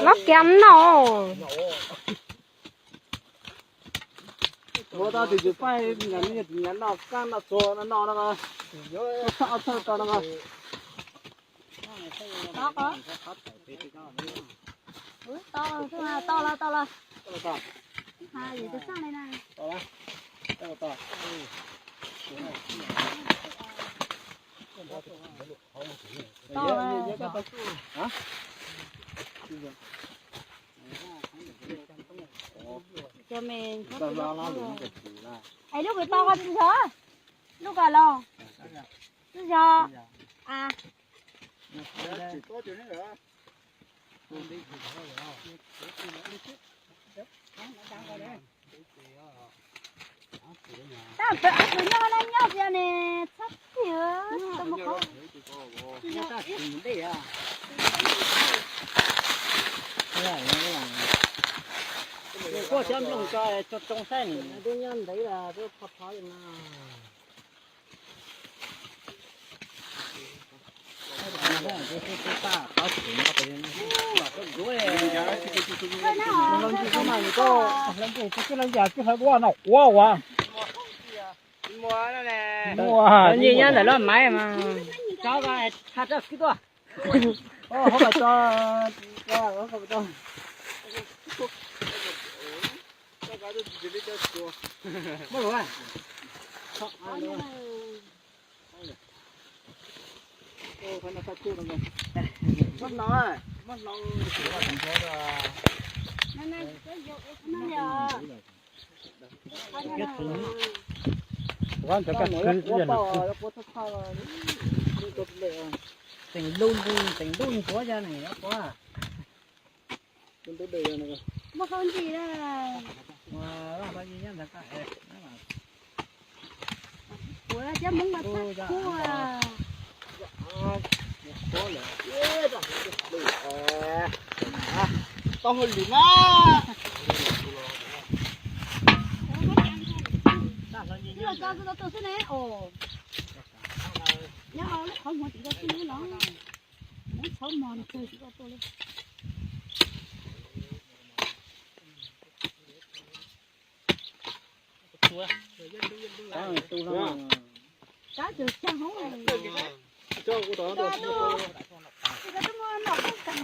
Lov kiag no. Ua tau tus tus paib nyias noj kab noj txhua no no no. Ob thawj tau no. Tau, tau, tau los, tau los. Yus tus xaj li na. Es lub kuv tau koj tsis yog, lub ko los tsis yog. A, tab pem ob tug nyob no nyob tias ne, txhob tiag, tau mus qhov. Kuaj cov nplooj tso tso tsoo saib nws. Nyob ntev los pho pho li no. Nyi nyob ntawm lub maiv mas. Tso ko tha raj kwb tuaj. Muaj lus. Teem lub ntuj, teem lub ntxuav cov neeg yuav qua. Muaj qhov ntsis na. Kuv cov Hmoob mas txhaj kub. Tau hauj lwm na. Tij laug tso tau tus xwb ne. Nyob qhov muag tim ko xwb ne los. Txhob mog kawg tsis tau tua li. Kab tsuas cag hoob. Tsis tau muaj nom kub kaag.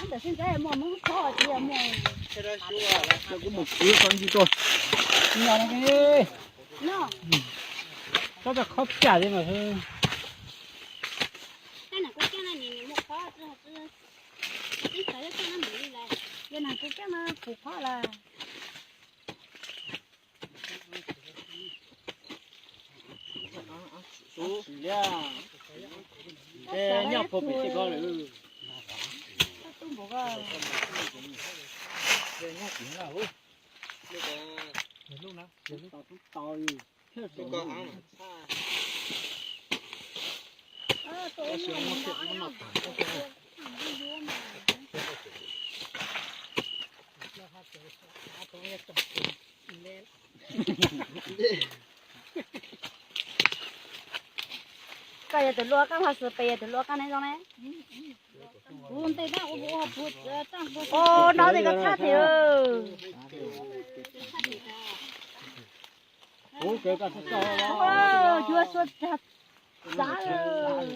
Ntawm xib ntxawm muaj Hmoob txhob tsis yog muaj. Kuv mus kwv qhov ntsis tuaj. Tsob cov khob caj li mas. Yog nas kuv caj mas kuv khob lawm. Nyob puag pem tej ko lawm. Koj yog tus luaj qaab hov xwb, peb yog tus luaj qaab ne zoo ne. Ua no tes koj txhab tes. Yuav suav tag xav.